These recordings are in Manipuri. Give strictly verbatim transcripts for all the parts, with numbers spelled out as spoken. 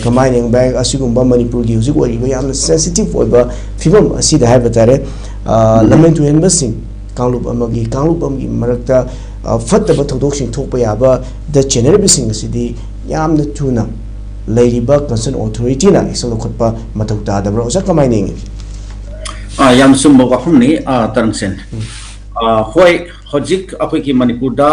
ꯀꯃꯥꯏꯅ ꯌꯦꯡꯕ ꯌꯥꯏ? ꯑꯁꯤꯒꯨꯝꯕ ꯃꯅꯤꯄꯨꯔꯒꯤ ꯍꯧꯖꯤꯛ ꯑꯣꯏꯔꯤꯕ ꯌꯥꯝꯅ sensitive ꯑꯣꯏꯕ ꯐꯤꯕꯝ ꯑꯁꯤꯗ ꯍꯥꯏꯕ ꯇꯥꯔꯦ, ꯑ, ꯎꯝ꯫ ꯂꯝꯍꯦꯟ ꯇꯨꯍꯦꯟꯕꯁꯤꯡ ꯀꯥꯡꯂꯨꯞ ꯑꯃꯒꯤ, ꯀꯥꯡꯂꯨꯞ ꯑꯃꯒꯤ ꯃꯔꯛꯇ, ꯑ, ꯐꯠꯇꯕ ꯊꯧꯗꯣꯛꯁꯤꯡ ꯊꯣꯛꯄ ꯌꯥꯕꯗ ꯆꯦꯟꯅꯔꯤꯕꯁꯤꯡ ꯑꯁꯤꯗꯤ ꯌꯥꯝꯅ ꯊꯨꯅ ꯂꯩꯔꯤꯕ concern authority ꯅ action ꯂꯧꯈꯠꯄ ꯃꯊꯧ ꯇꯥꯗꯕ꯭ꯔꯥ? ꯑꯣꯖꯥ, ꯀꯃꯥꯏꯅ ꯌꯦꯡꯉꯤ? ꯑꯥ, ꯌꯥꯝ ꯆꯨꯝꯕ ꯋꯥꯐꯝꯅꯤ, ꯑꯥ, ꯇꯔꯪꯁꯦꯟ꯫ ꯎꯝ꯫ ꯑꯥ, ꯍꯣꯏ, ꯍꯧꯖꯤꯛ ꯑꯩꯈꯣꯏꯒꯤ ꯃꯅꯤꯄꯨꯔꯗ,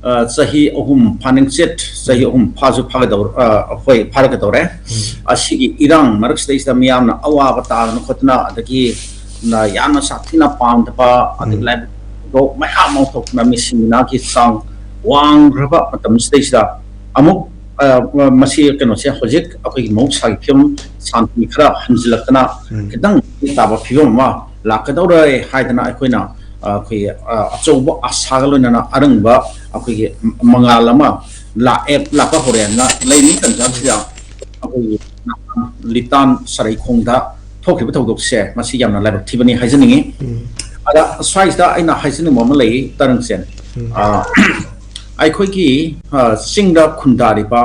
ꯑꯥ, ꯆꯍꯤ ꯑꯍꯨꯝ ꯐꯥꯅꯤꯡꯆꯤꯠ, ꯆꯍꯤ ꯎꯝ꯫ ꯑꯍꯨꯝ ꯐꯥꯁꯨ ꯐꯥꯒꯗꯧꯔ-, ꯑꯥ, ꯍꯣꯏ, ꯐꯥꯔꯛꯀꯗꯧꯔꯦ꯫ ꯎꯝ꯫ ꯑꯁꯤꯒꯤ ꯏꯔꯥꯡ ꯃꯔꯛꯁꯤꯗꯩꯁꯤꯗ ꯃꯤꯌꯥꯝꯅ ꯑꯋꯥꯕ ꯇꯥꯗꯅ ꯈꯣꯠꯇꯅ, ꯑꯗꯒꯤ ꯅ-, ꯌꯥꯝꯅ ꯁꯥꯊꯤꯅ ꯄꯥꯝꯗꯕ, ꯑꯗꯒꯤ ꯎꯝ꯫ ꯂꯥꯏꯕꯛ ꯃꯌꯥꯝ ꯑꯃ ꯊꯣꯛꯇꯅ ꯃꯤꯁꯤꯡ ꯃꯤꯅꯥꯒꯤ ꯆꯥꯡ ꯋꯥꯡꯈ꯭ꯔꯕ ꯃꯇꯝꯁꯤꯗꯩꯁꯤꯗ ꯑꯃꯨꯛ, ꯑ, ꯃꯁꯤ ꯀꯩꯅꯣꯁꯦ ꯍꯧꯖꯤꯛ ꯑꯩꯈꯣꯏꯒꯤ ꯃꯍꯧꯁꯥꯒꯤ ꯐꯤꯕꯝ ꯁꯥꯟꯇꯤ ꯈꯔ ꯍꯟꯖꯤꯜꯂꯛꯇꯅ ꯎꯝ꯫ ꯈꯤꯇꯪ ꯇꯥꯕ ꯐꯤꯕꯝ ꯑꯃ ꯂꯥꯛꯀꯗꯧꯔꯦ ꯍꯥꯏꯗꯅ ꯑꯩꯈꯣꯏꯅ, ꯑ, ꯑꯩꯈꯣꯏꯒꯤ, ꯑ, ꯑꯆꯧꯕ ꯑꯁꯥꯒ ꯂꯣꯏꯅꯅ ꯑꯔꯪꯕ ꯑꯩꯈꯣꯏꯒꯤ ꯃꯉꯥꯜ ꯑꯃ ꯂꯥꯛꯑꯦ, ꯂꯥꯛꯄ ꯍꯧꯔꯦꯅ ꯂꯩꯔꯤ ꯇꯟꯖꯥꯁꯤꯗ ꯑꯩꯈꯣꯏꯒꯤ ꯂꯤꯇꯥꯟ ꯁꯔꯩꯈꯣꯡꯗ ꯊꯣꯛꯈꯤꯕ ꯊꯧꯗꯣꯛꯁꯦ ꯃꯁꯤ ꯌꯥꯝꯅ ꯂꯥꯏꯕꯛ ꯊꯤꯕꯅꯤ ꯍꯥꯏꯖꯅꯤꯡꯉꯤ꯫ ꯎꯝ꯫ ꯑꯗ ꯁ꯭ꯋꯥꯏꯁꯤꯗ ꯑꯩꯅ ꯍꯥꯏꯖꯅꯤꯡꯕ ꯑꯃ ꯂꯩ, ꯇꯔꯪꯁꯦꯟ꯫ ꯎꯝ꯫ ꯑ, ꯑꯩꯈꯣꯏꯒꯤ, ꯑ, ꯆꯤꯡꯗ ꯈꯨꯟꯗꯥꯔꯤꯕ,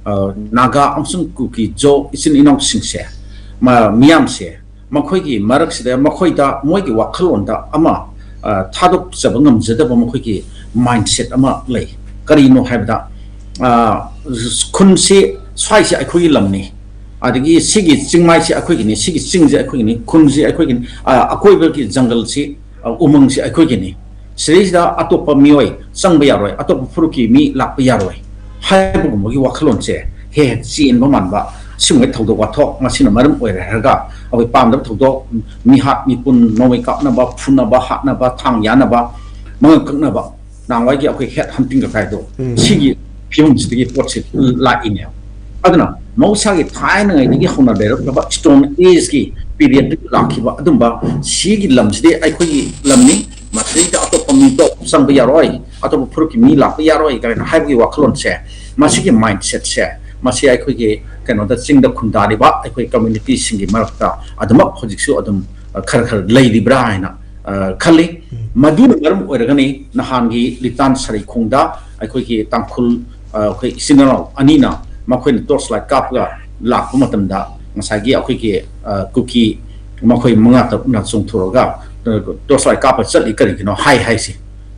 ꯑ, ꯅꯥꯒꯥ ꯑꯃꯁꯨꯡ ꯀꯨꯀꯤ ꯖꯣ ꯏꯆꯤꯟ ꯏꯅꯥꯎꯁꯤꯡꯁꯦ, ꯃ-, ꯃꯤꯌꯥꯝꯁꯦ, ꯃꯈꯣꯏꯒꯤ ꯃꯔꯛꯁꯤꯗ ꯃꯈꯣꯏꯗ, ꯃꯣꯏꯒꯤ ꯋꯥꯈꯜꯂꯣꯟꯗ ꯑꯃ, ꯑ, ꯊꯥꯗꯣꯛꯆꯕ ꯉꯝꯖꯗꯕ ꯃꯈꯣꯏꯒꯤ mindset ꯑꯃ ꯂꯩ꯫ ꯀꯔꯤꯅꯣ ꯍꯥꯏꯕꯗ, ꯑ, ꯈꯨꯟꯁꯤ, ꯁ꯭ꯋꯥꯏꯁꯤ ꯑꯩꯈꯣꯏꯒꯤ ꯂꯝꯅꯤ, ꯑꯗꯒꯤ ꯁꯤꯒꯤ ꯆꯤꯡꯃꯥꯏꯁꯤ ꯑꯩꯈꯣꯏꯒꯤꯅꯤ, ꯁꯤꯒꯤ ꯆꯤꯡꯁꯤ ꯑꯩꯈꯣꯏꯒꯤꯅꯤ, ꯈꯨꯟꯁꯤ ꯑꯩꯈꯣꯏꯒꯤꯅꯤ, ꯑ, ꯑꯀꯣꯏꯕꯒꯤ ꯖꯪꯒꯜꯁꯤ, ꯑ, ꯎꯃꯪꯁꯤ ꯑꯩꯈꯣꯏꯒꯤꯅꯤ, ꯁꯤꯗꯩꯁꯤꯗ ꯑꯇꯣꯞꯄ ꯃꯤꯑꯣꯏ ꯆꯪꯕ ꯌꯥꯔꯣꯏ, ꯑꯇꯣꯞꯄ ꯐꯨꯔꯨꯞꯀꯤ ꯃꯤ ꯂꯥꯛꯄ ꯌꯥꯔꯣꯏ ꯍꯥꯏꯕꯒꯨꯝꯕꯒꯤ ꯋꯥꯈꯜꯂꯣꯟꯁꯦ ꯍꯦꯛ ꯍꯦꯛ ꯆꯦꯟꯕ ꯃꯥꯟꯕ, ꯁꯤꯒꯨꯝꯕ ꯊꯧꯗꯣꯛ ꯋꯥꯊꯣꯛ ꯃꯁꯤꯅ ꯃꯔꯝ ꯑꯣꯏꯔꯦ ꯍꯥꯏꯔꯒ ꯑꯩꯈꯣꯏ ꯄꯥꯝꯗꯕ ꯊꯧꯗꯣꯛ, ꯃꯤꯍꯥꯠ ꯃꯤꯄꯨꯟ, ꯅꯣꯡꯃꯩ ꯀꯥꯞꯅꯕ, ꯐꯨꯅꯕ, ꯍꯥꯠꯅꯕ, ꯊꯥꯡ ꯌꯥꯅꯕ, ꯃꯉꯛ ꯀꯛꯅꯕ, ꯅꯍꯥꯟꯋꯥꯏꯒꯤ ꯑꯩꯈꯣꯏ head hunting ꯀꯥꯏꯗꯣ, ꯎꯝ꯫ ꯁꯤꯒꯤ ꯐꯤꯕꯝꯁꯤꯗꯒꯤ ꯄꯣꯠꯁꯤ ꯂꯥꯛꯏꯅꯦꯕ꯫ ꯑꯗꯨꯅ ꯃꯍꯧꯁꯥꯒꯤ ꯊꯥꯏꯅꯉꯩꯗꯒꯤ ꯍꯧꯅ ꯂꯩꯔꯛꯂꯕ Stone Age ꯀꯤ period ꯇꯒꯤ ꯂꯥꯛꯈꯤꯕ ꯑꯗꯨꯝꯕ ꯁꯤꯒꯤ ꯂꯝꯁꯤꯗꯤ ꯑꯩꯈꯣꯏꯒꯤ ꯂꯝꯅꯤ, ꯃꯁꯤꯗꯩꯗ ꯑꯇꯣꯞꯄ ꯃꯤꯗꯣ ꯆꯪꯕ ꯌꯥꯔꯣꯏ, ꯑꯇꯣꯞꯄ ꯐꯨꯔꯨꯞꯀꯤ ꯃꯤ ꯂꯥꯛꯄ ꯌꯥꯔꯣꯏ ꯀꯥꯏꯅ ꯍꯥꯏꯕꯒꯤ ꯋꯥꯈꯜꯂꯣꯟꯁꯦ, ꯃꯁꯤꯒꯤ mindset ꯁꯦ, ꯃꯁꯤ ꯑꯩꯈꯣꯏꯒꯤ ꯀꯩꯅꯣꯗ, ꯆꯤꯡꯗ ꯈꯨꯟꯗꯥꯔꯤꯕ ꯑꯩꯈꯣꯏ community ꯁꯤꯡꯒꯤ ꯃꯔꯛꯇ ꯑꯗꯨꯃꯛ ꯍꯧꯖꯤꯛꯁꯨ ꯑꯗꯨꯝ, ꯑ, ꯈꯔ ꯈꯔ ꯂꯩꯔꯤꯕ꯭ꯔꯥ ꯍꯥꯏꯅ, ꯑ, ꯈꯜꯂꯤ꯫ ꯎꯝ꯫ ꯃꯗꯨꯅ ꯃꯔꯝ ꯑꯣꯏꯔꯒꯅꯤ ꯅꯍꯥꯟꯒꯤ ꯂꯤꯇꯥꯟ ꯁꯔꯩꯈꯣꯡꯗ ꯑꯩꯈꯣꯏꯒꯤ ꯇꯥꯡꯈꯨꯜ, ꯑ, ꯑꯩꯈꯣꯏ ꯏꯆꯤꯟ ꯏꯅꯥꯎ ꯑꯅꯤꯅ ꯃꯈꯣꯏꯅ torch light ꯀꯥꯞꯄꯒ ꯂꯥꯛꯄ ꯃꯇꯝꯗ ꯉꯁꯥꯏꯒꯤ ꯑꯩꯈꯣꯏꯒꯤ, ꯑ, ꯀꯨꯀꯤ ꯃꯈꯣꯏ ꯃꯉꯥ ꯇꯔꯨꯛꯅ ꯆꯣꯡꯊꯣꯔꯒ, ꯑ, torchlight ꯀꯥꯞꯄ ꯆꯠꯂꯤ ꯀꯔꯤꯒꯤꯅꯣ ꯍꯥꯏ ꯍꯥꯏꯁꯦ꯫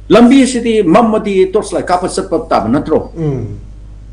ꯂꯝꯕꯤꯁꯤꯗꯤ ꯃꯝꯃꯗꯤ torchlight ꯀꯥꯞꯄ ꯆꯠꯄ ꯇꯥꯕ ꯅꯠꯇ꯭ꯔꯣ? ꯎꯝ꯫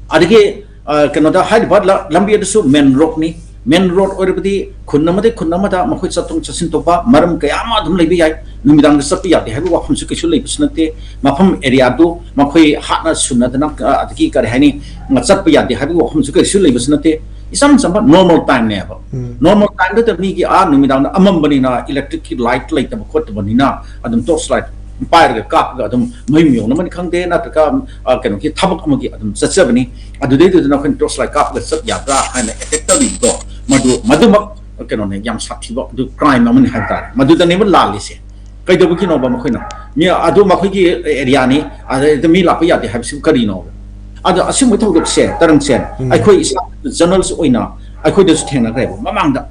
ꯑꯗꯒꯤ, ꯑ, ꯀꯩꯅꯣꯗ ꯍꯥꯏꯔꯤꯕ ꯂ-, ꯂꯝꯕꯤ ꯑꯗꯨꯁꯨ main road ꯅꯤ꯫ Main road ꯑꯣꯏꯔꯕꯗꯤ ꯈꯨꯟ ꯑꯃꯗꯒꯤ ꯈꯨꯟ ꯑꯃꯗ ꯃꯈꯣꯏ ꯆꯠꯊꯣꯛ ꯆꯠꯁꯤꯟ ꯇꯧꯕ ꯃꯔꯝ ꯀꯌꯥ ꯑꯃ ꯑꯗꯨꯝ ꯂꯩꯕ ꯌꯥꯏ꯫ ꯅꯨꯃꯤꯗꯥꯡꯗ ꯆꯠꯄ ꯌꯥꯗꯦ ꯍꯥꯏꯕ ꯋꯥꯐꯝꯁꯨ ꯀꯩꯁꯨ ꯂꯩꯕꯁꯨ ꯅꯠꯇꯦ꯫ ꯃꯐꯝ area ꯗꯨ ꯃꯈꯣꯏ ꯍꯥꯠꯅ ꯁꯨꯅꯗꯅ, ꯑ, ꯑꯗꯒꯤ ꯀꯔꯤ ꯍꯥꯏꯅꯤ, ꯆꯠꯄ ꯌꯥꯗꯦ ꯍꯥꯏꯕꯒꯤ ꯋꯥꯐꯝꯁꯨ ꯀꯩꯁꯨ ꯂꯩꯕꯁꯨ ꯅꯠꯇꯦ꯫ ꯏꯆꯝ ꯆꯝꯕ normal time ꯅꯦꯕ꯫ ꯎꯝ꯫ Normal time ꯗꯨꯗ ꯃꯤꯒꯤ, ꯑꯥ, ꯅꯨꯃꯤꯗꯥꯡꯗ ꯑꯃꯝꯕꯅꯤꯅ, electric ꯀꯤ light ꯂꯩꯇꯕ ꯈꯣꯠꯇꯕꯅꯤꯅ ꯑꯗꯨꯝ torchlight ꯄꯥꯏꯔꯒ ꯀꯥꯞꯄꯒ ꯑꯗꯨꯝ ꯃꯌꯨꯝ ꯌꯧꯅꯕꯅꯤ ꯈꯪꯗꯦ, ꯅꯠꯇ꯭ꯔꯒ, ꯑ, ꯀꯩꯅꯣꯒꯤ ꯊꯕꯛ ꯑꯃꯒꯤ ꯑꯗꯨꯝ ꯆꯠꯆꯕꯅꯤ꯫ ꯑꯗꯨꯗꯩꯗꯨꯗ ꯑꯩꯈꯣꯏꯅ torchlight ꯀꯥꯞꯄꯒ ꯆꯠ ꯌꯥꯕ꯭ꯔꯥ ꯍꯥꯏꯅ attack ꯇꯧꯔꯤꯕꯗꯣ, ꯃꯗꯨ, ꯃꯗꯨꯃꯛ ꯀꯩꯅꯣꯅꯦ, ꯌꯥꯝ ꯁꯥꯊꯤꯕ ꯑꯗꯨ crime ꯑꯃꯅꯤ ꯍꯥꯏꯕ ꯇꯥꯔꯦ꯫ ꯃꯗꯨꯗꯅꯦꯕ ꯂꯥꯜꯂꯤꯁꯦ꯫ ꯀꯩꯗꯧꯕꯒꯤꯅꯣꯕ ꯃꯈꯣꯏꯅ? ꯃꯤ ꯑꯗꯨ ꯃꯈꯣꯏꯒꯤ area ꯅꯤ, ꯑꯗꯩꯗ ꯃꯤ ꯂꯥꯛꯄ ꯌꯥꯗꯦ ꯍꯥꯏꯕꯁꯤꯕꯨ ꯀꯔꯤꯅꯣꯕ? ꯑꯗꯣ ꯑꯁꯤꯒꯨꯝꯕ ꯊꯧꯗꯣꯛꯁꯦ, ꯇꯔꯪꯁꯦ, ꯎꯝ꯫ ꯑꯩꯈꯣꯏ ꯏꯁꯥ journalist ꯑꯣꯏꯅ ꯑꯩꯈꯣꯏꯗꯁꯨ ꯊꯦꯡꯅꯈ꯭ꯔꯦꯕ ꯃꯃꯥꯡꯗ꯫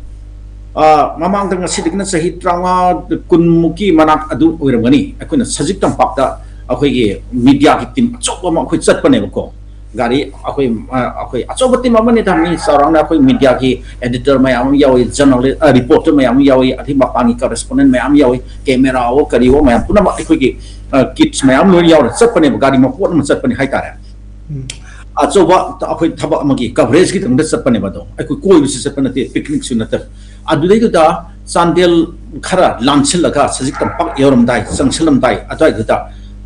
ꯑ, ꯃꯃꯥꯡꯗ ꯉꯁꯤꯗꯒꯤꯅ ꯆꯍꯤ ꯇꯔꯥꯃꯉꯥ, ꯀꯨꯟꯃꯨꯛꯀꯤ ꯃꯅꯥꯛ ꯑꯗꯨ ꯑꯣꯏꯔꯝꯒꯅꯤ꯫ ꯑꯩꯈꯣꯏꯅ ꯁꯖꯤꯛ ꯇꯝꯄꯥꯛꯇ ꯑꯩꯈꯣꯏꯒꯤ media ꯒꯤ team ꯑꯆꯧꯕ ꯑꯃ ꯑꯩꯈꯣꯏ ꯆꯠꯄꯅꯦꯕꯀꯣ꯫ ꯒꯥꯔꯤ ꯑꯩꯈꯣꯏ, ꯑ, ꯑꯩꯈꯣꯏ ꯑꯆꯧꯕ team ꯑꯃꯅꯤꯗ, ꯃꯤ ꯆꯥꯎꯔꯥꯛꯅ ꯑꯩꯈꯣꯏ media ꯒꯤ editor ꯃꯌꯥꯝ ꯑꯃ ꯌꯥꯎꯏ, journalist, ꯑ, reporter ꯃꯌꯥꯝ ꯑꯃ ꯌꯥꯎꯏ, ꯑꯗꯩ ꯃꯄꯥꯟꯒꯤ correspondent ꯃꯌꯥꯝ ꯌꯥꯎꯏ, camera ꯋꯣ ꯀꯔꯤꯋꯣ ꯃꯌꯥꯝ ꯄꯨꯝꯅꯃꯛ ꯑꯩꯈꯣꯏꯒꯤ, ꯑ, kits ꯃꯌꯥꯝ ꯂꯣꯏꯅ ꯌꯥꯎꯔ ꯆꯠꯄꯅꯦꯕ, ꯒꯥꯔꯤ ꯃꯄꯣꯠ ꯑꯃ ꯆꯠꯄꯅꯤ ꯍꯥꯏꯇꯥꯔꯦ꯫ ꯎꯝ꯫ ꯑꯆꯧꯕ ꯑꯩꯈꯣꯏ ꯊꯕꯛ ꯑꯃꯒꯤ coverage ꯀꯤꯗꯃꯛꯇ ꯆꯠꯄꯅꯦꯕ꯫ ꯑꯗꯣ ꯑꯩꯈꯣꯏ ꯀꯣꯏꯕꯁꯨ ꯆꯠꯄ ꯅꯠꯇꯦ, picnic ꯁꯨ ꯅꯠꯇꯕ꯫ ꯑꯗꯨꯗꯩꯗꯨꯗ ꯆꯥꯟꯗꯦꯜ ꯈꯔ ꯂꯥꯟꯁꯤꯜꯂꯒ ꯁꯖꯤꯛ ꯇꯝꯄꯥꯛ ꯌꯧꯔꯝꯗꯥꯏ, ꯆꯪꯁꯤꯜꯂꯝꯗꯥꯏ ꯑꯗꯨꯋꯥꯏꯗꯨꯗ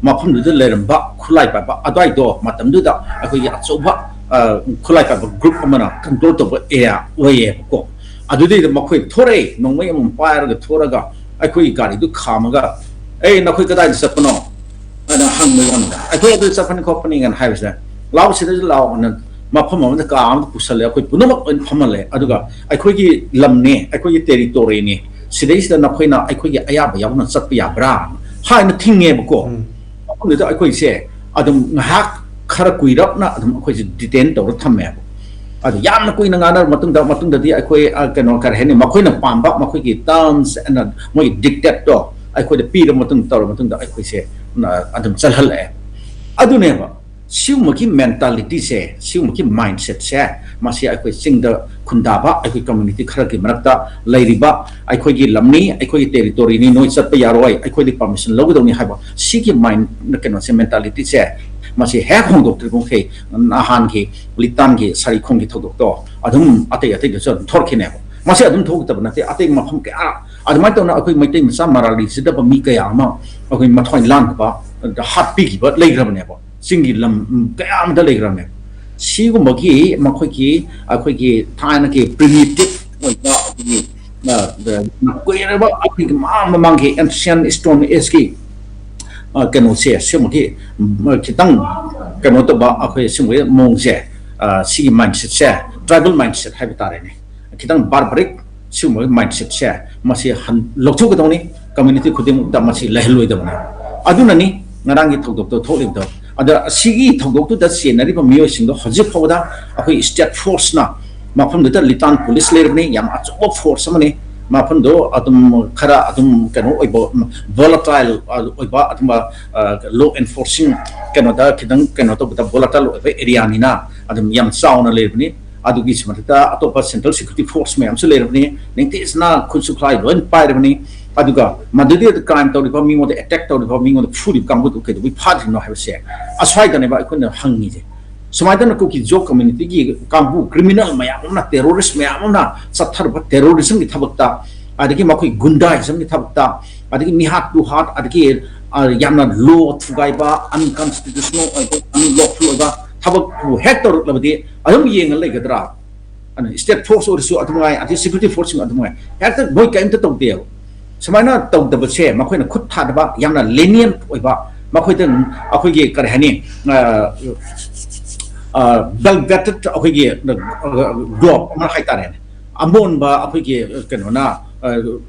ꯃꯐꯝꯗꯨꯗ ꯂꯩꯔꯝꯕ ꯈꯨꯠꯂꯥꯏ ꯄꯥꯏꯕ ꯑꯗꯨꯋꯥꯏꯗꯣ ꯃꯇꯝꯗꯨꯗ ꯑꯩꯈꯣꯏꯒꯤ ꯑꯆꯧꯕ, ꯑ, ꯈꯨꯠꯂꯥꯏ ꯄꯥꯏꯕ group ꯑꯃꯅ control ꯇꯧꯕ area ꯑꯣꯏꯌꯦꯕꯀꯣ꯫ ꯑꯗꯨꯗꯩꯗ ꯃꯈꯣꯏ ꯊꯣꯔꯛꯑꯦ, ꯅꯣꯡꯃꯩ ꯑꯃꯃꯝ ꯄꯥꯏꯔꯒ ꯊꯣꯔꯒ ꯑꯩꯈꯣꯏꯒꯤ ꯒꯥꯔꯤꯗꯨ ꯈꯥꯝꯃꯒ, "ꯑꯦ, ꯅꯈꯣꯏ ꯀꯗꯥꯏꯗ ꯆꯠꯄꯅꯣ?" ꯑꯅ ꯍꯪꯕ ꯋꯥꯅꯤꯗ꯫ "ꯑꯩꯈꯣꯏ ꯑꯗꯨ ꯆꯠꯄꯅꯤ ꯈꯣꯠꯄꯅꯤ" ꯀꯥꯏꯅ ꯍꯥꯏꯕꯁꯤꯗ, "ꯂꯥꯛꯑꯣ, ꯁꯤꯗꯁꯨ ꯂꯥꯛꯑꯣ" ꯑꯅ ꯃꯐꯝ ꯑꯃꯗ ꯀꯥ ꯑꯃꯗ ꯄꯨꯁꯜꯂꯦ꯫ ꯑꯩꯈꯣꯏ ꯄꯨꯝꯅꯃꯛ ꯂꯣꯏꯅ ꯐꯝꯍꯜꯂꯦ꯫ ꯑꯗꯨꯒ "ꯑꯩꯈꯣꯏꯒꯤ ꯂꯝꯅꯦ, ꯑꯩꯈꯣꯏꯒꯤ territory ꯅꯤ, ꯁꯤꯗꯩꯁꯤꯗ ꯅꯈꯣꯏꯅ ꯑꯩꯈꯣꯏꯒꯤ ꯑꯌꯥꯕ ꯌꯥꯎꯅ ꯆꯠꯄ ꯌꯥꯕ꯭ꯔꯥ?" ꯍꯥꯏꯅ ꯊꯤꯡꯉꯦꯕꯀꯣ꯫ ꯎꯝ꯫ ꯃꯐꯝꯗꯨꯗ ꯑꯩꯈꯣꯏꯁꯦ ꯑꯗꯨꯝ ꯉꯥꯏꯍꯥꯛ ꯈꯔ ꯀꯨꯏꯔꯞꯅ ꯑꯗꯨꯝ ꯑꯩꯈꯣꯏꯁꯦ detain ꯇꯧꯔ ꯊꯝꯃꯦꯕ꯫ ꯑꯗꯨ ꯌꯥꯝꯅ ꯀꯨꯏꯅ ꯉꯥꯡꯅꯔ ꯃꯇꯨꯡꯗ, ꯃꯇꯨꯡꯗꯗꯤ ꯑꯩꯈꯣꯏ, ꯑ, ꯀꯩꯅꯣ, ꯀꯔꯤ ꯍꯥꯏꯅꯤ, ꯃꯈꯣꯏꯅ ꯄꯥꯝꯕ ꯃꯈꯣꯏꯒꯤ terms and ꯃꯣꯏꯒꯤ dictate ꯇꯣ ꯑꯩꯈꯣꯏꯗ ꯄꯤꯔ ꯃꯇꯨꯡ, ꯇꯧꯔ ꯃꯇꯨꯡꯗ ꯑꯩꯈꯣꯏꯁꯦ, ꯑ, ꯑꯗꯨꯝ ꯆꯠꯍꯜꯂꯛꯑꯦ꯫ ꯑꯗꯨꯅꯦꯕ ꯁꯤꯒꯨꯝꯕꯒꯤ ꯃꯦꯟꯇꯥꯂꯤꯇꯤꯁꯦ, ꯁꯤꯒꯨꯝꯕꯒꯤ ꯃꯥꯏꯟꯁꯦꯠꯁꯦ, ꯃꯁꯤ ꯑꯩꯈꯣꯏ ꯆꯤꯡꯗ ꯈꯨꯟꯗꯥꯕ ꯑꯩꯈꯣꯏ ꯀꯝꯃ꯭ꯌꯨꯅꯤꯇꯤ ꯈꯔꯒꯤ ꯃꯔꯛꯇ ꯂꯩꯔꯤꯕ, "ꯑꯩꯈꯣꯏꯒꯤ ꯂꯝꯅꯤ, ꯑꯩꯈꯣꯏꯒꯤ ꯇꯦꯔꯤꯇꯣꯔꯤꯅꯤ, ꯅꯣꯏ ꯆꯠꯄ ꯌꯥꯔꯣꯏ, ꯑꯩꯈꯣꯏꯗꯤ ꯄꯥꯔꯃꯤꯁꯟ ꯂꯧꯒꯗꯧꯅꯤ" ꯍꯥꯏꯕ ꯁꯤꯒꯤ ꯃꯥꯏꯟ, ꯀꯩꯅꯣꯁꯦ, ꯃꯦꯟꯇꯥꯂꯤꯇꯤꯁꯦ, ꯃꯁꯤ ꯍꯦꯛ ꯍꯣꯡꯗꯣꯛꯇ꯭ꯔꯤꯕ ꯃꯈꯩ ꯅꯍꯥꯟꯒꯤ ꯂꯤꯇꯥꯟꯒꯤ ꯁꯥꯔꯤꯈꯣꯡꯒꯤ ꯊꯧꯗꯣꯛꯇꯣ ꯑꯗꯨꯝ ꯑꯇꯩ ꯑꯇꯩꯗꯁꯨ ꯑꯗꯨꯝ ꯊꯣꯛꯂꯛꯈꯤꯅꯦꯕ꯫ ꯃꯁꯤ ꯑꯗꯨꯝ ꯊꯣꯛꯇꯕ ꯅꯠꯇꯦ, ꯑꯇꯩ ꯃꯐꯝ ꯀꯌꯥ ꯑꯗꯨꯃꯥꯏꯅ ꯇꯧꯅ ꯑꯩꯈꯣꯏ ꯃꯩꯇꯩ ꯃꯆꯥ ꯃꯔꯥꯜ ꯂꯩꯖꯗꯕ ꯃꯤ ꯀꯌꯥ ꯑꯃ ꯑꯩꯈꯣꯏ ꯃꯊ꯭ꯋꯥꯏ ꯂꯥꯟꯈꯤꯕ, ꯍꯥꯠꯄꯤꯈꯤꯕ ꯂꯩꯈ꯭ꯔꯕꯅꯦꯕ꯫ ꯆꯤꯡꯒꯤ ꯂꯝ, ꯎꯝ, ꯀꯌꯥ ꯑꯃꯗ ꯂꯩꯈ꯭ꯔꯕꯅꯦꯕ꯫ ꯁꯤꯒꯨꯝꯕꯒꯤ ꯃꯈꯣꯏꯒꯤ, ꯑꯩꯈꯣꯏꯒꯤ ꯊꯥꯏꯅꯒꯤ ꯄ꯭ꯔꯤꯃꯤꯇꯤꯚ ꯑꯣꯏꯕ ꯑꯩꯈꯣꯏꯒꯤ, ꯑ, ꯑ, ꯀꯨꯏꯔꯕ ꯑꯩꯈꯣꯏꯒꯤ ꯃꯃꯥꯡ ꯃꯃꯥꯡꯒꯤ ꯑꯦꯟꯁꯤꯌꯟ ꯁ꯭ꯇꯣꯟ ꯑꯦꯖꯀꯤ, ꯑ, ꯀꯩꯅꯣꯁꯦ, ꯁꯤꯒꯨꯝꯕꯒꯤ, ꯎꯝ, ꯈꯤꯇꯪ ꯀꯩꯅꯣ ꯇꯧꯕ ꯑꯩꯈꯣꯏ ꯁꯤꯒꯨꯝꯕꯒꯤ ꯃꯑꯣꯡꯁꯦ, ꯑ, ꯁꯤꯒꯤ ꯃꯥꯏꯟꯁꯦꯠꯁꯦ, ꯇ꯭ꯔꯥꯏꯕꯦꯜ ꯃꯥꯏꯟꯁꯦꯠ ꯍꯥꯏꯕ ꯇꯥꯔꯦꯅꯦ, ꯈꯤꯇꯪ ꯕꯥꯔꯕꯔꯤꯛ ꯁꯤꯒꯨꯝꯕꯒꯤ ꯃꯥꯏꯟꯁꯦꯠꯁꯦ ꯃꯁꯤ ꯍꯟ-, ꯂꯧꯊꯣꯛꯀꯗꯧꯅꯤ꯫ ꯀꯝꯃ꯭ꯌꯨꯅꯤꯇꯤ ꯈꯨꯗꯤꯡꯃꯛꯇ ꯃꯁꯤ ꯂꯩꯍꯜꯂꯣꯏꯗꯕꯅꯤ꯫ ꯑꯗꯨꯅꯅꯤ ꯉꯔꯥꯡꯒꯤ ꯊꯧꯗꯣꯛꯇꯣ ꯊꯣꯛꯂꯤꯕꯗꯣ꯫ ꯑꯗ ꯁꯤꯒꯤ ꯊꯧꯗꯣꯛꯇꯨꯗ ꯆꯦꯟꯅꯔꯤꯕ ꯃꯤꯑꯣꯏꯁꯤꯡꯗꯣ ꯍꯧꯖꯤꯛ ꯐꯥꯎꯕꯗ ꯑꯩꯈꯣꯏ ꯁ꯭ꯇꯦꯠ ꯐꯣꯔꯁꯅ ꯃꯐꯝꯗꯨꯗ ꯂꯤꯇꯥꯟ ꯄꯨꯂꯤꯁ ꯂꯩꯔꯕꯅꯤ, ꯌꯥꯝ ꯑꯆꯧꯕ ꯐꯣꯔꯁ ꯑꯃꯅꯤ꯫ ꯃꯐꯝꯗꯣ ꯑꯗꯨꯝ ꯈꯔ ꯑꯗꯨꯝ ꯀꯩꯅꯣ ꯑꯣꯏꯕ, ꯚꯣꯂꯥꯇꯥꯏꯜ ꯑꯣꯏꯕ ꯑꯗꯨꯝꯕ, ꯑ, ꯂꯣ ꯑꯦꯟꯐꯣꯔꯁꯤꯡ ꯀꯩꯅꯣꯗ ꯈꯤꯇꯪ ꯀꯩꯅꯣ ꯇꯧꯕꯗ ꯚꯣꯂꯥꯇꯥꯏꯜ ꯑꯣꯏꯕ ꯑꯦꯔꯤꯌꯥꯅꯤꯅ ꯑꯗꯨꯝ ꯌꯥꯝ ꯆꯥꯎꯅ ꯂꯩꯕꯅꯤ꯫ ꯑꯗꯨꯒꯤ ꯃꯊꯛꯇ ꯑꯇꯣꯞꯄ ꯁꯦꯟꯇ꯭ꯔꯦꯜ ꯁꯦꯀ꯭ꯌꯨꯔꯤꯇꯤ ꯐꯣꯔꯁ ꯃꯌꯥꯝꯁꯨ ꯂꯩꯔꯕꯅꯤ, ꯅꯤꯡꯊꯤꯖꯅ ꯈꯨꯠꯁꯨ ꯈꯨꯠꯂꯥꯏ ꯂꯣꯏꯅ ꯄꯥꯏꯔꯕꯅꯤ꯫ ꯑꯗꯨꯒ ꯃꯗꯨꯗꯤ ꯀ꯭ꯔꯥꯏꯝ ꯇꯧꯔꯤꯕ ꯃꯤꯉꯣꯟꯗ, ꯑꯦꯇꯦꯛ ꯇꯧꯔꯤꯕ ꯃꯤꯉꯣꯟꯗ ꯐꯨꯔꯤꯕ ꯀꯥꯡꯕꯨꯗꯨ ꯀꯩꯗꯧꯕꯩ ꯐꯥꯗ꯭ꯔꯤꯅꯣ ꯍꯥꯏꯕꯁꯦ ꯑꯁ꯭ꯋꯥꯏꯗꯅꯦꯕ ꯑꯩꯈꯣꯏꯅ ꯍꯪꯉꯤꯁꯦ꯫ ꯁꯨꯃꯥꯏꯅ ꯇꯧꯅ ꯀꯨꯀꯤ ꯖꯣ ꯀꯝꯃ꯭ꯌꯨꯅꯤꯇꯤꯒꯤ ꯀꯥꯡꯕꯨ, ꯀ꯭ꯔꯤꯃꯤꯅꯦꯜ ꯃꯌꯥꯝ ꯑꯃꯅ, ꯇꯦꯔꯣꯔꯤꯁ ꯃꯌꯥꯝ ꯑꯃꯅ ꯆꯠꯊꯔꯨꯕ ꯇꯦꯔꯣꯔꯤꯖꯝꯒꯤ ꯊꯕꯛꯇ, ꯑꯗꯒꯤ ꯃꯈꯣꯏ ꯒꯨꯟꯗꯥꯏꯖꯝꯒꯤ ꯊꯕꯛꯇ, ꯑꯗꯒꯤ ꯃꯤꯍꯥꯠ ꯇꯨꯍꯥꯠ, ꯑꯗꯒꯤ, ꯑ, ꯌꯥꯝꯅ ꯂꯣ ꯊꯨꯒꯥꯏꯕ, ꯑꯟꯀꯟꯁꯇꯤꯇ꯭ꯌꯨꯁꯅꯦꯜ ꯑꯣꯏꯕ, ꯑꯟꯂꯣꯐꯨꯜ ꯑꯣꯏꯕ ꯊꯕꯛꯄꯨ ꯍꯦꯛ ꯇꯧꯔꯛꯂꯕꯗꯤ ꯑꯗꯨꯝ ꯌꯦꯡꯉ ꯂꯩꯒꯗ꯭ꯔꯥ? ꯑꯗꯨꯅ ꯁ꯭ꯇꯦꯠ ꯐꯣꯔꯁ ꯑꯣꯏꯔꯁꯨ ꯑꯗꯨꯃꯉꯥꯏ, ꯑꯗꯩ ꯁꯦꯀ꯭ꯌꯨꯔꯤꯇꯤ ꯐꯣꯔꯁꯁꯤꯡ ꯑꯗꯨꯃꯉꯥꯏ, ꯍꯦꯛꯇ ꯃꯣꯏ ꯀꯔꯤꯝꯇ ꯇꯧꯗꯦꯕ꯫ ꯁꯨꯃꯥꯏꯅ ꯇꯧꯗꯕꯁꯦ ꯃꯈꯣꯏꯅ ꯈꯨꯠ ꯊꯥꯗꯕ, ꯌꯥꯝꯅ ꯂꯦꯅꯤꯌꯟ ꯑꯣꯏꯕ, ꯃꯈꯣꯏꯗ ꯑꯩꯈꯣꯏꯒꯤ ꯀꯔꯤ ꯍꯥꯏꯅꯤ, ꯑ, ꯑ, ꯕꯦꯜ ꯕꯦꯇꯦꯠ ꯑꯩꯈꯣꯏꯒꯤ, ꯑ, ꯒ꯭ꯂꯣꯕ ꯑꯃ ꯍꯥꯏꯇꯥꯔꯦꯅꯦ, ꯑꯃꯣꯟꯕ ꯑꯩꯈꯣꯏꯒꯤ ꯀꯩꯅꯣꯅ, ꯑ,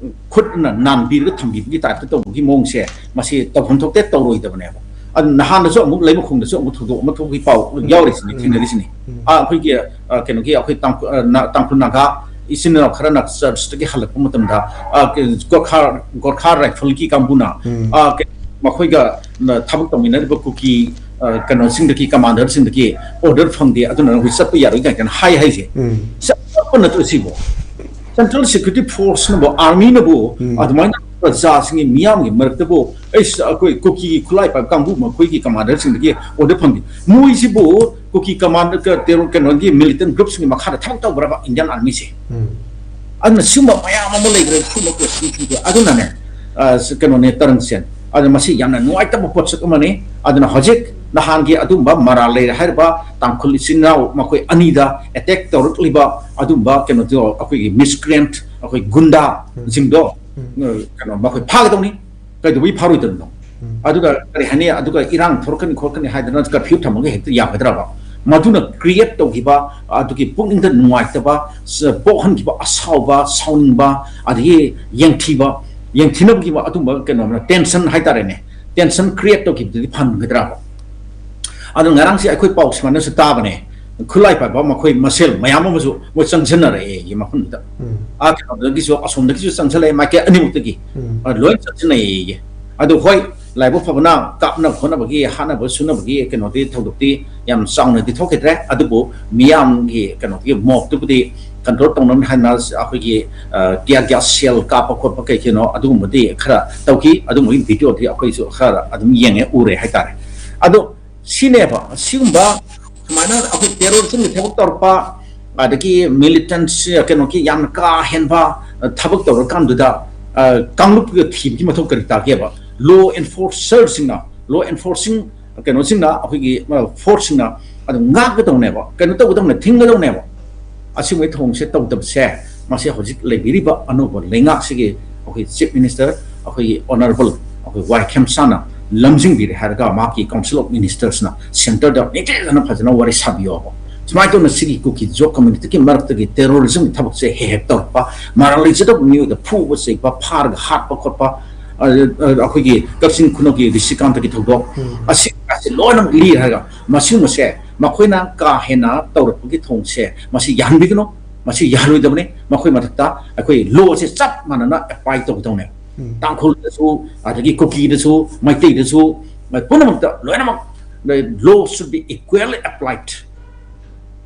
ꯈꯨꯠꯅ ꯅꯥꯟꯕꯤꯔꯒ ꯊꯝꯕꯤꯕꯒꯤ ꯇꯥꯏꯞꯇ ꯇꯧꯕꯒꯤ ꯃꯑꯣꯡꯁꯦ, ꯃꯁꯤ ꯇꯧꯐꯝ ꯊꯣꯛꯇꯦ, ꯇꯧꯔꯣꯏꯗꯕꯅꯦꯕ꯫ ꯑꯗꯨ ꯅꯍꯥꯟꯗꯁꯨ ꯑꯃꯨꯛ ꯂꯩꯃꯈꯣꯡꯗꯁꯨ ꯑꯃꯨꯛ ꯊꯧꯗꯣꯛ ꯑꯃ ꯊꯣꯛꯄꯒꯤ ꯄꯥꯎ ꯌꯥꯎꯔꯤꯁꯤꯅꯤ, ꯊꯦꯡꯅꯔꯤꯁꯤꯅꯤ꯫ ꯑ, ꯑꯩꯈꯣꯏꯒꯤ, ꯑ, ꯀꯩꯅꯣꯒꯤ ꯑꯩꯈꯣꯏ ꯇꯥꯡꯈꯨ-, ꯑ, ꯅ-, ꯇꯥꯡꯈꯨꯜ ꯅꯥꯒꯥ ꯏꯆꯤꯟ ꯏꯅꯥꯎ ꯈꯔꯅ ꯆꯔꯆꯇꯒꯤ ꯍꯜꯂꯛꯄ ꯃꯇꯝꯗ, ꯑ, ꯀ-, ꯒꯣꯔꯈꯥ, ꯒꯣꯔꯈꯥ ꯔꯥꯏꯐꯜꯒꯤ ꯀꯥꯡꯕꯨꯅ, ꯑ, ꯀ-, ꯃꯈꯣꯏꯒ, ꯑ, ꯊꯕꯛ ꯇꯧꯃꯤꯟꯅꯔꯤꯕ ꯀꯨꯀꯤ, ꯑ, ꯀꯩꯅꯣꯁꯤꯡꯗꯒꯤ, ꯀꯃꯥꯟꯗꯔꯁꯤꯡꯗꯒꯤ ꯑꯣꯔꯗꯔ ꯐꯪꯗꯦ, ꯑꯗꯨꯅ ꯅꯈꯣꯏ ꯆꯠꯄ ꯌꯥꯔꯣꯏ ꯀꯥꯏꯅ ꯍꯥꯏ ꯍꯥꯏꯁꯦ꯫ ꯎꯝ꯫ ꯆꯠꯄ ꯅꯠꯇ꯭ꯔꯣ ꯁꯤꯕꯨ? ꯁꯦꯟꯇ꯭ꯔꯦꯜ ꯁꯦꯀ꯭ꯌꯨꯔꯤꯇꯤ ꯐꯣꯔꯁꯅꯕꯨ, ꯑꯥꯔꯃꯤꯅꯕꯨ ꯎꯝ꯫ ꯑꯗꯨꯃꯥꯏꯅ ꯄ꯭ꯔꯖꯥꯁꯤꯡꯒꯤ, ꯃꯤꯌꯥꯝꯒꯤ ꯃꯔꯛꯇꯕꯨ, "ꯑꯩꯁ, ꯑꯩꯈꯣꯏ ꯀꯨꯀꯤ ꯈꯨꯠꯂꯥꯏ ꯄꯥꯏꯕ ꯀꯥꯡꯕꯨ ꯃꯈꯣꯏꯒꯤ ꯀꯃꯥꯟꯗꯔꯁꯤꯡꯗꯒꯤ ꯑꯣꯔꯗꯔ ꯐꯪꯗꯦ"? ꯃꯣꯏꯁꯤꯕꯨ ꯀꯨꯀꯤ ꯀꯃꯥꯟꯗꯔ, ꯀ-, ꯇꯦꯔꯣ-, ꯀꯩꯅꯣꯒꯤ ꯃꯤꯂꯤꯇꯦꯟ ꯒ꯭ꯔꯨꯞꯁꯤꯡꯒꯤ ꯃꯈꯥꯗ ꯊꯕꯛ ꯇꯧꯈ꯭ꯔꯕ ꯏꯟꯗꯤꯌꯥꯟ ꯑꯥꯔꯃꯤꯁꯦ? ꯎꯝ꯫ ꯑꯗꯨꯅ ꯁꯤꯒꯨꯝꯕ ꯃꯌꯥꯝ ꯑꯃ ꯂꯩꯈ꯭ꯔꯦ, ꯁꯤꯒꯨꯝꯕ ꯀꯣꯏꯁꯟꯁꯤꯡꯁꯦ꯫ ꯑꯗꯨꯅꯅꯦ, ꯑ, ꯁꯤ ꯀꯩꯅꯣꯅꯦ, ꯇꯔꯪꯁꯦꯟ꯫ ꯑꯗꯨꯅ ꯃꯁꯤ ꯌꯥꯝꯅ ꯅꯨꯡꯉꯥꯏꯇꯕ ꯄꯣꯠꯁꯛ ꯑꯃꯅꯤ꯫ ꯑꯗꯨꯅ ꯍꯧꯖꯤꯛ ꯅꯍꯥꯟꯒꯤ ꯑꯗꯨꯝꯕ ꯃꯔꯥꯜ ꯂꯩꯔꯦ ꯍꯥꯏꯔꯤꯕ ꯇꯥꯡꯈꯨꯜ ꯏꯆꯤꯟ ꯏꯅꯥꯎ ꯃꯈꯣꯏ ꯑꯅꯤꯗ ꯑꯦꯇꯦꯛ ꯇꯧꯔꯛꯂꯤꯕ ꯑꯗꯨꯝꯕ ꯀꯩꯅꯣꯗꯣ, ꯑꯩꯈꯣꯏꯒꯤ ꯃꯤꯁꯀ꯭ꯔꯤꯌꯦꯟꯠ, ꯑꯩꯈꯣꯏ ꯒꯨꯟꯗꯥꯁꯤꯡꯗꯣ, ꯎꯝ꯫ ꯑ, ꯀꯩꯅꯣ, ꯃꯈꯣꯏ ꯐꯥꯒꯗꯧꯅꯤ꯫ ꯀꯩꯗꯧꯕꯩ ꯐꯥꯔꯣꯏꯗꯕꯅꯣ? ꯎꯝ꯫ ꯑꯗꯨꯒ ꯀꯔꯤ ꯍꯥꯏꯅꯤ, ꯑꯗꯨꯒ ꯏꯔꯥꯡ ꯊꯣꯔꯛꯀꯅꯤ ꯈꯣꯠꯀꯅꯤ ꯍꯥꯏꯗꯅ ꯀꯔꯐ꯭ꯌꯨ ꯊꯝꯃꯒ ꯍꯦꯛꯇ ꯌꯥꯒꯗ꯭ꯔꯕ? ꯃꯗꯨꯅ ꯀ꯭ꯔꯤꯌꯦꯠ ꯇꯧꯈꯤꯕ, ꯑꯗꯨꯒꯤ ꯄꯨꯛꯅꯤꯡꯗ ꯅꯨꯡꯉꯥꯏꯇꯕ, ꯁ-, ꯄꯣꯛꯍꯟꯈꯤꯕ ꯑꯁꯥꯎꯕ, ꯁꯥꯎꯅꯤꯡꯕ, ꯑꯗꯒꯤ ꯌꯦꯡꯊꯤꯕ, ꯌꯦꯡꯊꯤꯅꯕꯒꯤ ꯑꯗꯨꯝꯕ ꯀꯩꯅꯣ, ꯇꯦꯟꯁꯟ ꯍꯥꯏꯇꯥꯔꯦꯅꯦ, ꯇꯦꯟꯁꯟ ꯀ꯭ꯔꯤꯌꯦꯠ ꯇꯧꯈꯤꯕꯗꯨꯗꯤ ꯐꯪꯒꯗ꯭ꯔꯕ? ꯑꯗꯣ ꯉꯔꯥꯡꯁꯦ ꯑꯩꯈꯣꯏ ꯄꯥꯎ ꯁꯨꯃꯥꯏꯅꯁꯨ ꯇꯥꯕꯅꯦ, ꯈꯨꯠꯂꯥꯏ ꯄꯥꯏꯕ ꯃꯈꯣꯏ ꯃꯁꯦꯜ ꯃꯌꯥꯝ ꯑꯃꯁꯨ ꯃꯣꯏ ꯆꯪꯁꯤꯟꯅꯔꯛꯑꯦ ꯃꯐꯝꯗꯨꯗ꯫ ꯎꯝ꯫ ꯑꯥ, ꯀꯩꯅꯣꯗꯒꯤꯁꯨ, ꯑꯁꯣꯝꯗꯒꯤꯁꯨ ꯆꯪꯁꯤꯜꯂꯛꯑꯦ, ꯃꯥꯏꯀꯩ ꯑꯅꯤꯃꯛꯇꯒꯤ꯫ ꯎꯝ꯫ ꯑ, ꯂꯣꯏ ꯆꯪꯁꯤꯟꯅꯩꯌꯦ꯫ ꯑꯗꯨ ꯍꯣꯏ, ꯂꯥꯏꯕꯛ ꯐꯕꯅ ꯀꯥꯞꯅ ꯈꯣꯠꯅꯕꯒꯤ, ꯍꯥꯠꯅꯕ ꯁꯨꯅꯕꯒꯤ ꯀꯩꯅꯣꯗꯤ, ꯊꯧꯗꯣꯛꯇꯤ ꯌꯥꯝ ꯆꯥꯎꯅꯗꯤ ꯊꯣꯛꯈꯤꯗ꯭ꯔꯦ, ꯑꯗꯨꯕꯨ ꯃꯤꯌꯥꯝꯒꯤ ꯀꯩꯅꯣꯗꯨꯒꯤ ꯃꯣꯞꯇꯨꯕꯨꯗꯤ ꯀꯟꯇ꯭ꯔꯣꯜ ꯇꯧꯅꯕ ꯍꯥꯏꯅ ꯑꯩꯈꯣꯏꯒꯤ, ꯑ, tear gas shell ꯀꯥꯞꯄ ꯈꯣꯠꯄ ꯀꯩ ꯀꯩꯅꯣ ꯑꯗꯨꯒꯨꯝꯕꯗꯤ ꯈꯔ ꯇꯧꯈꯤ꯫ ꯑꯗꯨꯒꯨꯝꯕꯒꯤ ꯚꯤꯗꯤꯑꯣꯗꯤ ꯑꯩꯈꯣꯏꯁꯨ ꯈꯔ ꯑꯗꯨꯝ ꯌꯦꯡꯉꯦ, ꯎꯔꯦ ꯍꯥꯏꯇꯥꯔꯦ꯫ ꯑꯗꯣ ꯁꯤꯅꯦꯕ, ꯁꯤꯒꯨꯝꯕ ꯁꯨꯃꯥꯏꯅ ꯑꯩꯈꯣꯏ ꯇꯦꯔꯣꯔꯤꯖꯝꯒꯤ ꯊꯕꯛ ꯇꯧꯔꯛꯄ, ꯑꯗꯒꯤ ꯃꯤꯂꯤꯇꯦꯟꯁ, ꯀꯩꯅꯣꯒꯤ ꯌꯥꯝꯅ ꯀꯥ ꯍꯦꯟꯕ, ꯑ, ꯊꯕꯛ ꯇꯧꯔꯀꯥꯟꯗꯨꯗ, ꯑ, ꯀꯥꯡꯂꯨꯞꯀ ꯊꯤꯕꯒꯤ ꯃꯊꯧ ꯀꯔꯤ ꯇꯥꯒꯦꯕ? ꯂꯣ ꯑꯦꯟꯐꯣꯔꯁꯔꯁꯤꯡꯅ, ꯂꯣ ꯑꯦꯟꯐꯣꯔꯁꯤꯡ ꯀꯩꯅꯣꯁꯤꯡꯅ, ꯑꯩꯈꯣꯏꯒꯤ, ꯑ, ꯐꯣꯔꯁꯁꯤꯡꯅ ꯑꯗꯨꯝ ꯉꯥꯛꯀꯗꯧꯅꯦꯕ, ꯀꯩꯅꯣ ꯇꯧꯒꯗꯧꯅꯦ, ꯊꯤꯡꯒꯗꯧꯅꯦꯕ꯫ ꯑꯁꯤꯒꯨꯝꯕꯒꯤ ꯊꯧꯑꯣꯡꯁꯦ ꯇꯧꯗꯕꯁꯦ, ꯃꯁꯤ ꯍꯧꯖꯤꯛ ꯂꯩꯕꯤꯔꯤꯕ ꯑꯅꯧꯕ ꯂꯩꯉꯥꯛꯁꯤꯒꯤ ꯑꯩꯈꯣꯏ ꯆꯤꯐ ꯃꯤꯅꯤꯁꯇꯔ, ꯑꯩꯈꯣꯏꯒꯤ ꯑꯣꯅꯔꯦꯕꯜ ꯑꯩꯈꯣꯏ ꯋꯥꯏ ꯈꯦꯝꯁꯥꯅ ꯂꯝꯖꯤꯡꯕꯤꯔꯦ ꯍꯥꯏꯔꯒ, ꯃꯍꯥꯛꯀꯤ ꯀꯥꯎꯟꯁꯤꯜ ꯑꯣꯐ ꯃꯤꯅꯤꯁꯇꯔꯁꯅ ꯁꯦꯟꯇꯔꯗ ꯅꯤꯡꯊꯤꯖꯅ ꯐꯖꯅ ꯋꯥꯔꯤ ꯁꯥꯕꯤꯌꯣꯕ꯫ ꯁꯨꯃꯥꯏꯅ ꯇꯧꯅ ꯁꯤꯒꯤ ꯀꯨꯀꯤ ꯖꯣ ꯀꯝꯃ꯭ꯌꯨꯅꯤꯇꯤꯒꯤ ꯃꯔꯛꯇꯒꯤ ꯇꯦꯔꯣꯔꯤꯖꯝꯒꯤ ꯊꯕꯛꯁꯦ ꯍꯦꯛ ꯍꯦꯛ ꯇꯧꯔꯛꯄ, ꯃꯔꯥꯜ ꯂꯩꯖꯗꯕ ꯃꯤꯑꯣꯏꯗ ꯐꯨꯕ ꯆꯩꯕ, ꯐꯥꯔꯒ ꯍꯥꯠꯄ ꯈꯣꯠꯄ, ꯑ, ꯑ, ꯑꯩꯈꯣꯏꯒꯤ ꯀꯛꯆꯤꯡ ꯈꯨꯅꯧꯒꯤ ꯔꯤꯁꯤꯀꯥꯟꯇꯒꯤ ꯊꯧꯗꯣꯛ, ꯎꯝ꯫ ꯑꯁꯤ, ꯑꯁꯤ ꯂꯣꯏꯅꯃꯛ ꯂꯤ ꯍꯥꯏꯔꯒ, ꯃꯁꯤꯒꯨꯝꯕꯁꯦ ꯃꯈꯣꯏꯅ ꯀꯥ ꯍꯦꯟꯅ ꯇꯧꯔꯛꯄꯒꯤ ꯊꯧꯑꯣꯡꯁꯦ ꯃꯁꯤ ꯌꯥꯍꯟꯕꯤꯒꯅꯨ, ꯃꯁꯤ ꯌꯥꯍꯜꯂꯣꯏꯗꯕꯅꯤ꯫ ꯃꯈꯣꯏ ꯃꯊꯛꯇ ꯑꯩꯈꯣꯏ ꯂꯣꯁꯦ ꯆꯞ ꯃꯥꯟꯅꯅ ꯑꯦꯄ꯭ꯂꯥꯏ ꯇꯧꯒꯗꯧꯅꯦ꯫ ꯎꯝ꯫ ꯇꯥꯡꯈꯨꯜꯗꯁꯨ, ꯑꯗꯒꯤ ꯀꯨꯀꯤꯗꯁꯨ, ꯃꯩꯇꯩꯗꯁꯨ, ꯄꯨꯝꯅꯃꯛꯇ ꯂꯣꯏꯅꯃꯛ the law should be equally applied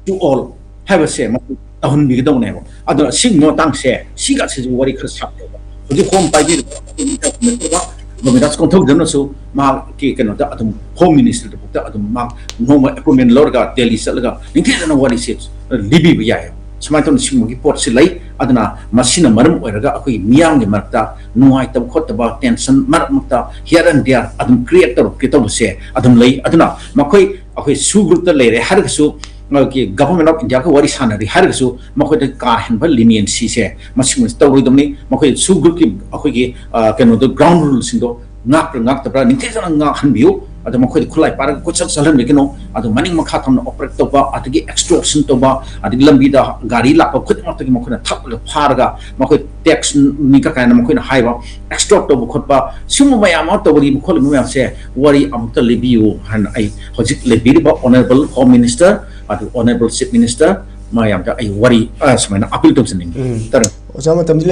to all ꯍꯥꯏꯕꯁꯦ ꯃꯁꯤ ꯇꯧꯍꯟꯕꯤꯒꯗꯧꯅꯦꯕ꯫ ꯑꯗꯨꯅ ꯁꯤꯒꯤ ꯃꯇꯥꯡꯁꯦ, ꯁꯤꯒ ꯁꯤꯁꯨ ꯋꯥꯔꯤ ꯈꯔ ꯁꯥꯕꯤꯌꯣꯕ꯫ ꯍꯧꯖꯤꯛ ꯍꯣꯝ ꯄꯥꯏꯕꯤꯔꯤꯕ ꯒꯣꯕꯤꯟꯗꯥꯁ ꯀꯣꯟꯊꯧꯖꯝꯅꯁꯨ ꯃꯍꯥꯛꯀꯤ ꯀꯩꯅꯣꯗ ꯑꯗꯨꯝ ꯍꯣꯝ ꯃꯤꯅꯤꯁꯇꯔꯗ ꯑꯗꯨꯝ ꯃꯥ ꯅꯣꯡꯃ ꯑꯦꯄꯣꯏꯟꯃꯦꯟ ꯂꯧꯔꯒ ꯗꯦꯜꯂꯤ ꯆꯠꯂꯒ ꯅꯤꯡꯊꯤꯖꯅ ꯋꯥꯔꯤꯁꯦ ꯂꯤꯕꯤꯕ ꯌꯥꯏ꯫ ꯁꯨꯃꯥꯏꯅ ꯇꯧꯅ ꯁꯤꯒꯨꯝꯕꯒꯤ ꯄꯣꯠꯁꯤ ꯂꯩ꯫ ꯑꯗꯨꯅ ꯃꯁꯤꯅ ꯃꯔꯝ ꯑꯣꯏꯔꯒ ꯑꯩꯈꯣꯏ ꯃꯤꯌꯥꯝꯒꯤ ꯃꯔꯛꯇ ꯅꯨꯡꯉꯥꯏꯇꯕ ꯈꯣꯠꯇꯕ, ꯇꯦꯟꯁꯟ ꯃꯔꯛ ꯃꯔꯛꯇ here and there ꯑꯗꯨꯝ ꯀ꯭ꯔꯤꯌꯦꯠ ꯇꯧꯔꯛꯀꯦ ꯇꯧꯕꯁꯦ ꯑꯗꯨꯝ ꯂꯩ꯫ ꯑꯗꯨꯅ ꯃꯈꯣꯏ, ꯑꯩꯈꯣꯏ ꯁꯨ ꯒ꯭ꯔꯨꯞꯇ ꯂꯩꯔꯦ ꯍꯥꯏꯔꯒꯁꯨ, ꯃꯥꯒꯤ ꯒꯚꯔꯟꯃꯦꯟ ꯑꯣꯐ ꯏꯟꯗꯤꯌꯥꯒ ꯋꯥꯔꯤ ꯁꯥꯟꯅꯔꯤ ꯍꯥꯏꯔꯒꯁꯨ ꯃꯈꯣꯏꯗ ꯀꯥ ꯍꯦꯟꯕ ꯂꯤꯅꯤꯌꯦꯟꯁꯤꯁꯦ ꯃꯁꯤꯒꯨꯝꯕꯁꯤ ꯇꯧꯔꯣꯏꯗꯕꯅꯤ꯫ ꯃꯈꯣꯏ ꯁꯨ ꯒ꯭ꯔꯨꯞꯀꯤ ꯑꯩꯈꯣꯏꯒꯤ, ꯑ, ꯀꯩꯅꯣꯗꯣ, ꯒ꯭ꯔꯥꯎꯟ ꯔꯨꯜꯁꯤꯡꯗꯣ ꯉꯥꯛꯄ꯭ꯔꯥ ꯉꯥꯛꯇꯕ꯭ꯔꯥ ꯅꯤꯡꯊꯤꯖꯅ ꯉꯥꯛꯍꯟꯕꯤꯌꯨ꯫ ꯑꯗꯣ ꯃꯈꯣꯏꯗ ꯈꯨꯠꯂꯥꯏ ꯄꯥꯏꯔꯒ ꯀꯣꯏꯆꯠ ꯆꯠꯍꯟꯕꯤꯒꯅꯨ꯫ ꯑꯗꯣ ꯃꯅꯤꯡ ꯃꯈꯥ ꯊꯝꯅ ꯑꯣꯄꯔꯦꯠ ꯇꯧꯕ, ꯑꯗꯒꯤ ꯑꯦꯛꯁꯇꯣꯔꯁꯟ ꯇꯧꯕ, ꯑꯗꯒꯤ ꯂꯝꯕꯤꯗ ꯒꯥꯔꯤ ꯂꯥꯛꯄ ꯈꯨꯗꯤꯡꯃꯛꯇꯒꯤ ꯃꯈꯣꯏꯅ ꯊꯛꯂꯒ ꯐꯥꯔꯒ ꯃꯈꯣꯏ ꯇꯦꯛꯁꯅꯤ ꯀ ꯀꯥꯏꯅ ꯃꯈꯣꯏꯅ ꯍꯥꯏꯕ ꯑꯦꯛꯁꯇꯣꯔꯠ ꯇꯧꯕ ꯈꯣꯠꯄ, ꯁꯤꯒꯨꯝꯕ ꯃꯌꯥꯝ ꯑꯃ ꯇꯧꯔꯤꯕ ꯈꯣꯠꯂꯤꯕ ꯃꯌꯥꯝꯁꯦ ꯋꯥꯔꯤ ꯑꯃꯨꯛꯇ ꯂꯤꯕꯤꯌꯨ ꯍꯥꯏꯅ ꯑꯩ ꯍꯧꯖꯤꯛ ꯂꯩꯕꯤꯔꯤꯕ ꯑꯣꯅꯔꯦꯕꯜ ꯍꯣꯝ ꯃꯤꯅꯤꯁꯇꯔ ꯑꯗꯨ ꯑꯣꯅꯔꯦꯕꯜ ꯆꯤꯐ ꯃꯤꯅꯤꯁꯇꯔ ꯃꯌꯥꯝꯗ ꯑꯩ ꯋꯥꯔꯤ, ꯑ, ꯁꯨꯃꯥꯏꯅ ꯑꯄꯤꯜ ꯇꯧꯖꯅꯤꯡꯉꯤ꯫ ꯎꯝ꯫ ꯇꯔꯝ꯫ ꯑꯣꯖꯥ, ꯃꯇꯝꯗꯤ